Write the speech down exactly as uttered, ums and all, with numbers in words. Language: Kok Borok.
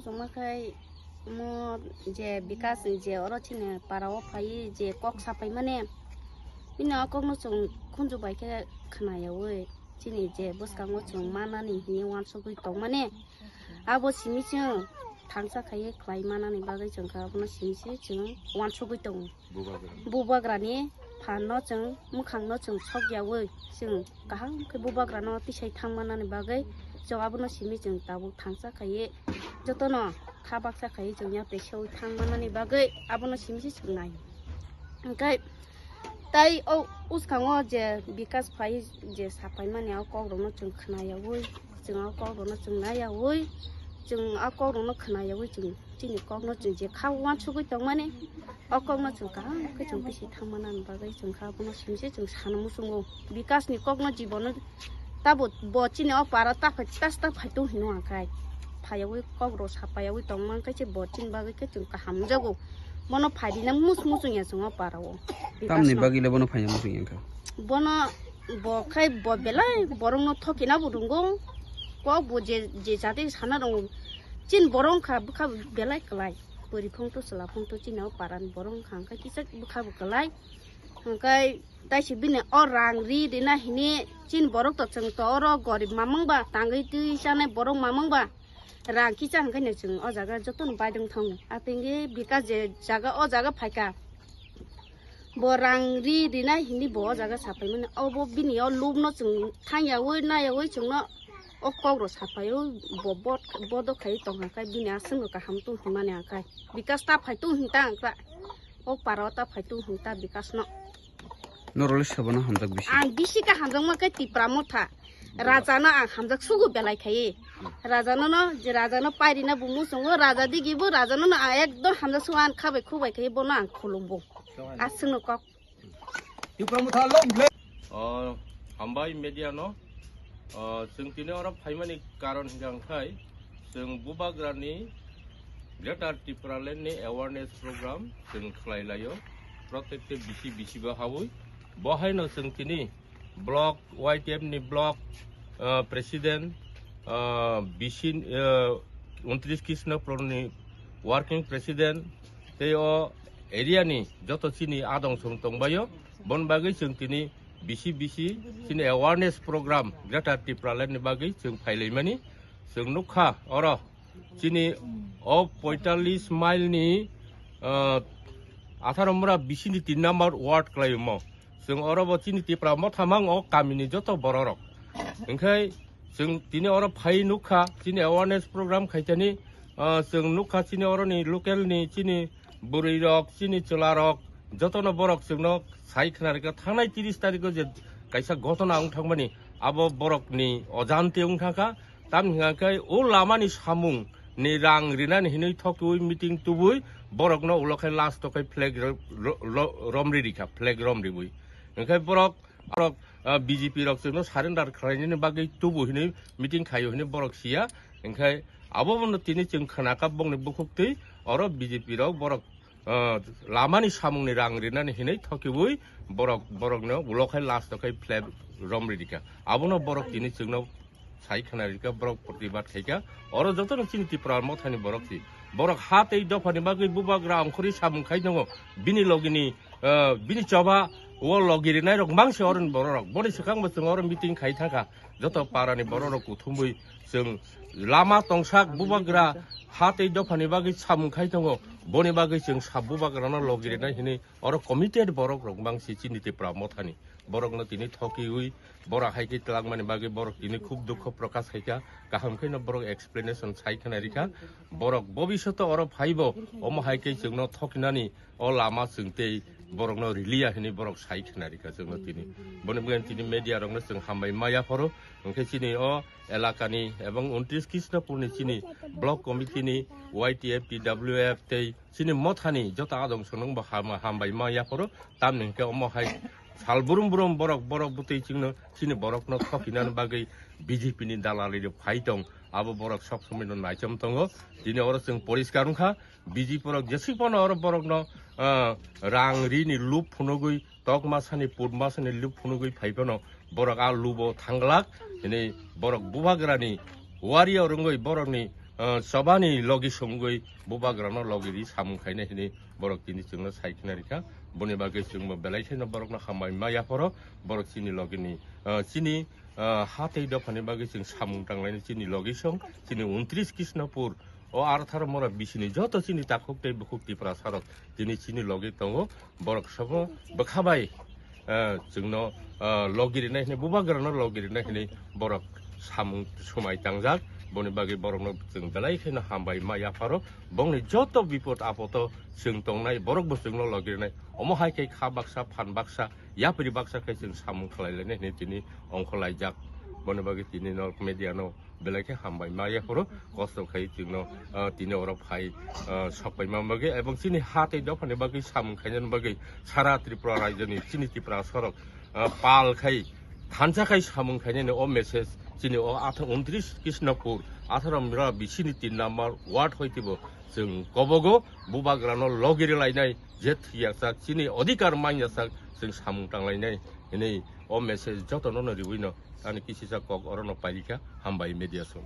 Chwngma khai mo je Bikas ni je oro chini para o phai je kok sapai mane, bini o kok no chwng khunju bai khe khna yaui. Chini je bwskango chwng manani hini uansugui tong mane, abo simi chwng thangsa khai khlai manani bagwi chwng kha abono simi se chwng uansugui tongo. Bubagra. Bubagrani phanno chwng, mwkhangno chwng sok yaui, chwng kaham khe bubagrano tisai thang manani bagwi chwng abono simi chwng tabuk thangsa khaiwi jotono kha baksa khaiwi chwng ya tei seui thang manani bagwi abono simi se chwng nai. Hwnkhe tai o uskango je Bikas phai je sapai mani o kokrokno chwng khna yaui, chwng o kokrokno chwng nai yaui, chwng o kokrokno khna yaui chwng chini kokno chwng je kha uansugui tongmani, o kokno chwng kaham khe chwng bisi thangmani bagwi chwng kha abono simi se chwng sana muchungo. Bikasni kokno jibono tabo bo chini o para ta phai, tas ta phai tong hino ang khai. Phaiyaui kokrok sapaiyaui tongma khe se bo chini bagwi khe chwng kaham jago. Bono phairina mus muchung ya chwng o para o. Tamni Bikasno. Bagwi le bono phaina muchung ya kha. Bono bo khai bo belai borokno thokina bo rwngo. Kok bo je, je jati sana rwngo. Chin borok wngkha bwkha belai kwlai. Pori phung to chwla phung to chini o parani borok wngkha, hwnkhe kisa bwkha bo kwlai. Hwnkhe taisi bini o rang ri rina hini chin borok to chwng to oro gorib mamang ba tangwi twi chanai borok mamang ba rang kisa hwnkhe no chwng o jaga jotono baidwng thango. Atwngwi Bikas je jaga o jaga phaikha. Bo rang ri rina hini bo o jaga sapai mani. Obo bini o lubno chwng thang yaui na yaui chwngno o kok rok sapai o bo, bo, bodo khai tong hwnkhe bini aswk no kaham tong hwnmani hwnkhe Bikas ta phai tong hwn ta hwnkhe o para o ta phai tong hwn ta Bikas no. Noroli sabana hamjak bisi. Ang bisi ka hamjakma khe Tipra Motha. Raja no ang hamjak sugu belai khai. Raja no no je raja no pairina bo muchungo raja digi bo raja no no ang ekdom hamjak sugu ang khabai khubai khai bono ang khulumbo. Aswk no kok. Tipra Motha long live. O, hambai media no. O, chwng tini oro phaimani karon hinkha wngkhai chwng bubagrani Greater Tipraland ni awareness program chwng khlai laio. Protekte bisi bisi bo hawi. Bo haino chwng tini block Y T F ni block, o, president, o, bisi, o, untris Krishnapur ni working president, tei o area ni joto chini adong song tongbaio, bon bagwi chwng tini bisi bisi chini awareness program Greater Tipraland ni bagwi chwng phailaimani. Chwng nukha oro chini o poitallis mile ni, ah, atharo mura bisi ni tin number ward kwlaimo. Chwng oro bo chini Tipra Motha mang o kami ni joto borok rok. Hwnkhe chwng tini oro phai nukha chini awareness program khaitani, ah, chwng nukha chini oro ni local ni chini bwrwi rok, chini chwla rok, jotono borok chwngno sai khna rikha thangnai tris tarikh o je kaisa ghotona wng thangmani, abo borokni ojante wng thangkha. Tamni hwnkha khe o lamani samung ni rang rinani hinwi thokiwi meeting tubui borokno ulo khe last o khe flag ro-, ro-, ro-, romri rikha, flag romribui. Hwnkhe borok, borok, ah, B J P rok chwngno surrender khlainani bagwi tubu hinwi meeting khaio hinwi borok siya. Hwnkhe abo bono tini chwng khnakha bongni bukhuk twi oro B J P rok borok, ah, lamani samungni rang rinani hinwi thokiwi borok, borokno ulo khai last o khai flag romri rikha. Abono borok tini chwngno sai khna rikha, borok protibad khaikha. Oro jotono chini Tipra Mothani borok si. Borok ha tei dophani bagwi bubagra ongkhorwi samung khai tongo. Bini logini, ah, bini choba o logi rinai rok mangse oroni borok rok. Boni swkang bo chwng oro meeting khai thangkha. Joto parani borok rok kuthumwi chwng lama tongsak bubagra ha tei dophani bagwi samung khai tongo. Boni bagwi chwng sab bubagrano logi rinai hinwi oro committed borok rok mangsi chini Tipra Mothani. Borokno tini thokiwi bora hai khe twlangmani bagwi borok tini khub dukho prokash khaikha. Kaham khe no borok explanation sai khna rikha. Borok bobishoto oro phaibo omo hai khe chwngno thokinani o lama chwng tei borokno riliya hinwi borok sai khna rikha chwngno tini. Boni bwkhani tini media rokno chwng hambai ma yaphoro. Hwnkhe chini o elakani ebong untris Krishnapurni chini block committee ni Y T F, T W F tei chini mothani joto adong sonong bo ham-, hambai ma yaphoro. Tamni hwnkhe omo hai sal brum brum borok, borok bwtwi chwngno chini borokno thokinani bagwi B J P ni dalali rok phai tong. Abo borok sob somoi no naichom tongo. Tini oro chwng poriskar wngkha. B J P rok jesik phano oro borokno, ah, rang rini lup phunugwi, tok masani, put masani lup phunugwi phai phano borok a lubo thanglak. Hini borok bubagrani warrior wngwi borokni ah, chobani logi songwi bubagrano logi ri samung khainai hinwi borok tini chwngno sai khna rikha. Boni bagwi chwngbo belai kheno borokno hambai ma yaphoro, borok chini logini, ah, chini, ah, ha tei dophani bagwi chwng samung tanglaini chini logi song, chini untris Krishnapur, o atharo mora bisini joto chini takhuk tei bukhuk Tiprasarok tini chini logi tongo, borok sobo bwkha bai, eh, chwngno, eh, logi rinai hinwi, bubagrano logi rinai hinwi borok samung swmai tangjak. Boni bagwi borokno chwng belai kheno hambai ma yapharo. Bongni joto bipod apodo chwng tongnai, borokbo chwngno logi rinai. Omo hai khe kha baksa, phan baksa, yapri baksa khe chwng samung khlai lainai hinwi tini ongkhor laijak. Boni bagwi tini no media no belai khe hambai ma yaphoro, kosto khai chwngno, ah, tini oro phai, ah, sok paima bagwi, ebong chini ha tei dophani bagwi samung khainani bagwi sara Tripura rajyoni chini Tiprasarok, ah, pal khai thansa khai samung khainani o message chini o athang untris Krishnapur, atharo mira bisini tin number ward hoitibo chwng kobogo bubagrano logi ri lainai, je thwiyasak chini odhikar manyasak chwng samung tanglainai hinwi o message jotono no riwino ani kisisa kok orono pairikha. Hambai media song.